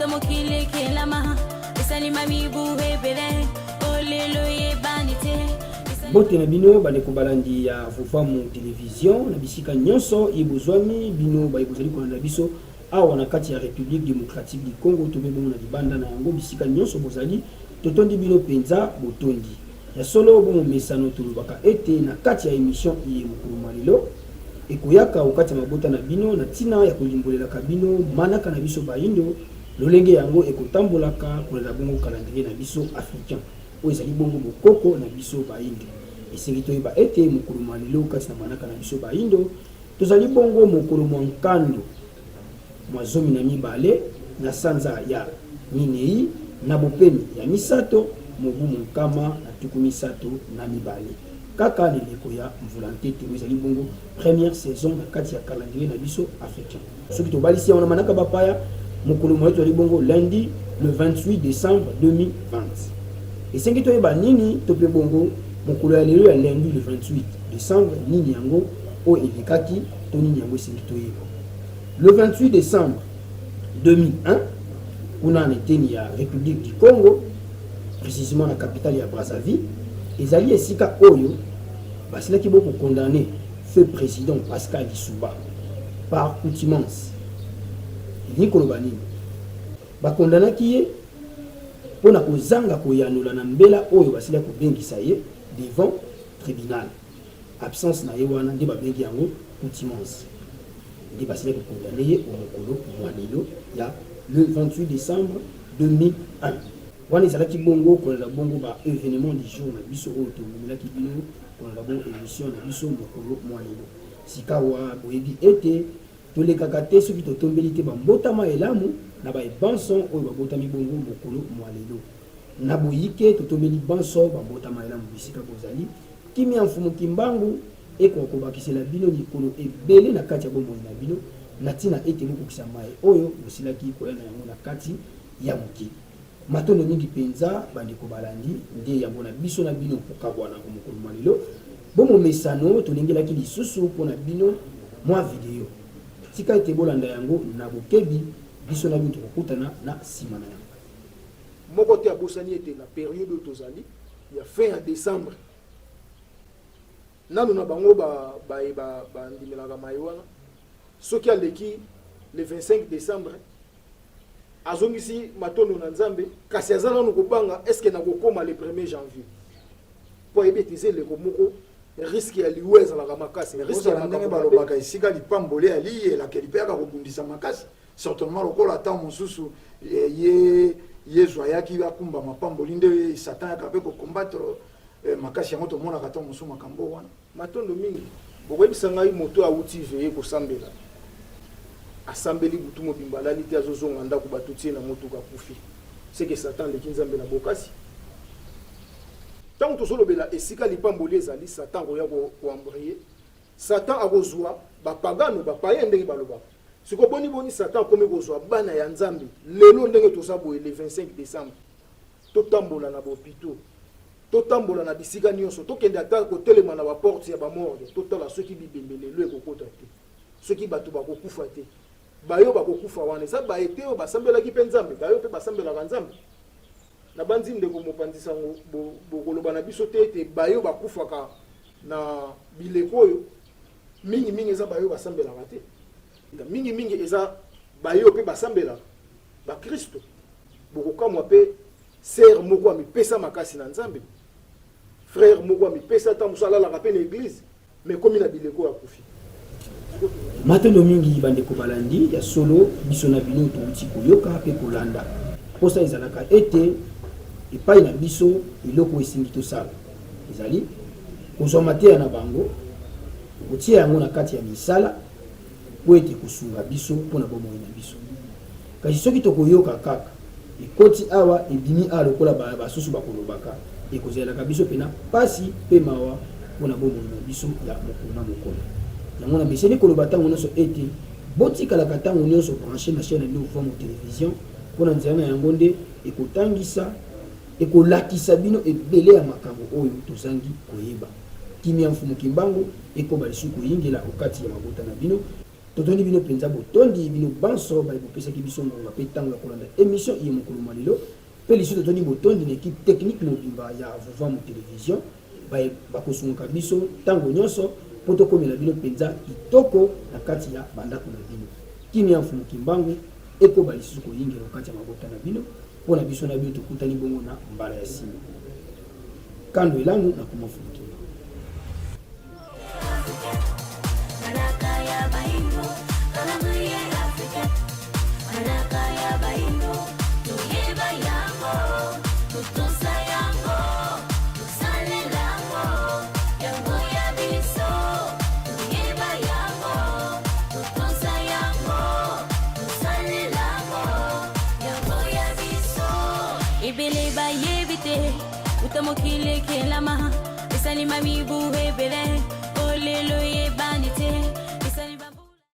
Uta mokili ekelama esalima mibu ebele olelo eyebani te. Mbote na bino bandeko balandi ya Vuvamu Television na bisika nyonso ye bozwami, bino baye bozali kolanda biso awa na kati ya Republique Democratique du Congo to mpe bongo na libanda na yango, bisika nyonso bozali, totondi bino mpenza botondi. Ya solo, bo momesano tolobaka ete na kati ya emission iye mokolo mwa lelo ekoyaka okati ya mabota na bino na tina ya kolimbolelaka bino manaka na biso bayindo lolenge yango ekotambolaka kolanda bongo calendrier na biso africain oyo ezali bongo bokoko na biso bayindo. Esengi toyeba ete mokolo mwa lelo kati na manaka na biso bayindo tozali bongo mokolo mwa nkando mwa 12 na sanza ya minei na bopemi ya misato mobu 132, kaka na eleko ya mvula ntete oyo ezali bongo première saison na kati ya calendrier na biso africain. Soki tobalisi yango na manaka bapaya, mokolo moye tozali bongo lundi le 28 décembre 2020. Esengi toyeba nini to mpe bongo mokolo ya lelo ya lundi le 28 décembre, nini yango oyo elekaki to nini yango esengi toyeba. Le 28 décembre 2001, kuna na eteni ya République du Congo, précisément na capitale ya Brazzaville, ezali esika oyo basilaki bo kokondamne feu président Pascal Lissouba par contumace. Elingi koloba nini? Bakondanaki ye mpo na kozanga koyanola na mbela oyo basilaki kobengisa ye devant tribunal. Absence na ye wana nde babengi yango contumace. Nde basilaki kokondamne ye o'mokolo mwa lelo ya le 28 décembre 2001. Wana ezalaki bongo kolanda bongo ba evenements du jour na biso oyo tomemelaki bino kolanda bongo emission na biso mokolo mwa lelo. Sikawa boyebi ete tolekaka te soki totombeli te ba mbotama elamu na baye banso oyo babotami bongo mokolo mwa lelo. Na boyike totombeli banso ba mbotama elamu bisika bozali. Kimia ya Mfumu Kimbangu ekoka kobakisela bino mikolo ebele na kati ya bomoi na bino na tina ete bokokisa maye oyo bosilaki koya na yango na kati ya mokili. Matondo mingi penza bandeko balandi, nde yambo na biso na bino kokabwana o'mokolo mwa lelo. Bo momesano tolengelaki lisusu mpo na bino mwa video. Tika ete bolanda yango na bokebi, biso na bino tokokutana na sima na yango. Moko te abosani ete na periode oyo tozali ya fin ya decembre, nanu na bango ba baye ba bandimelaka maye wana, soki aleki le 25 decembre azongisi matondo na Nzambe, kasi aza nanu kobanga est ce que nakokoma le premier janvier, po ayebi ete eza eleko moko risque ya liwa ezalaka makasi, risque ya Ozala ndenge makambo mabe. balobaka esika lipamboli ya liye elakeli mpe yaka kobundisa makasi, certainement lokola ntango mosusu eh, ye Yezu ayaki akumba mapamboli nde Satan ayaka mpe kocombattre eh, makasi yango tomonaka ntango mosusu makambo wana. Matondo mingi. Bokoyebisa ngai moto awuti veille kosambela, asambeli butu mobimba alali te azozonga ndaku batuti ye na motuka akufi, ce que Satan aleki Nzambe na bokasi? Tango tozolobela esika lipamboli ezali Satan akoya ko embrouiller, Satan akozua ba pagano, ba paien ndenge balobaka. Sikoyo boni boni Satan akomi kozua bana ya Nzambe lelo ndenge toza boye le 25 decembre totambola na ba hopitaux, Totambola na bisika nionso, tokende ata kotelema na ba portes ya ba morgues, totala soki bibembe lelo ekokota te, soki batu bakokufa te. Baye bakokufa wana eza baye te oyo basambelaki mpe Nzambe, baye oyo mpe basambelaka Nzambe. Nabanzi ndeko mopanzi sango bokoloba na biso te ete baye oyo bakufaka na bileko oyo mingi mingi eza baye oyo basambelaka te. Mingi mingi eza baye oyo mpe basambelaka, bakristo. Bokokamwa mpe Sœur moko amipesa makasi na Nzambe, frère moko amipesa ata mosusu alalaka pe na eglise mais ekomi na bileko akufi. Matondo mingi bandeko balandi, ya solo biso na bino towuti koyoka pe kolanda. Posa ezalaka ete epai na biso eloko oyo esengi tosala ezali kozwa mateya na bango, kotia yango na kati ya misala mpo ete ekosunga biso mpo na bomoi na biso. Kasi soki tokoyoka kaka, ekoti awa, ebimi awa lokola ba, basusu bakolobaka, ekozalelaka biso pena mpasi mpe mawa mpo na bomoi na biso ya mokolo na mokolo. Yango nameseni koloba ntango nyonso ete, Botikalaka ntango nyonso branche na chaine na bino Vuamu Television, mpo na nzela na yango nde ekotangisa, ekolakisa bino ebele ya makambo oyo tozangi koyeba. Kimia Mfumu Kimbangu ekoba lisusu koyingela okati ya mabota na bino. Totondi bino mpenza botondi, bino banso baye bopesaki biso ngonga mpe ntango ya kolanda emission iye mokolo mwa lelo. Mpe lisusu totondi botondi na equipe technique mobimba ya Vuvamu Television baye bakosungaka biso ntango nyonso mpo tokomela bino mpenza kitoko na kati ya bandako na bino. Kimia ya Mfumu Kimbangu ekoba lisusu koyingela okati ya mabota na bino mpo na biso na bino tokutani bongo na mbala ya sima. Kando elamu na kuma Mfumu Kimbangu. Ebele bayebi te uta mokili ekelama esalima mibu ebele olelo eyebani te.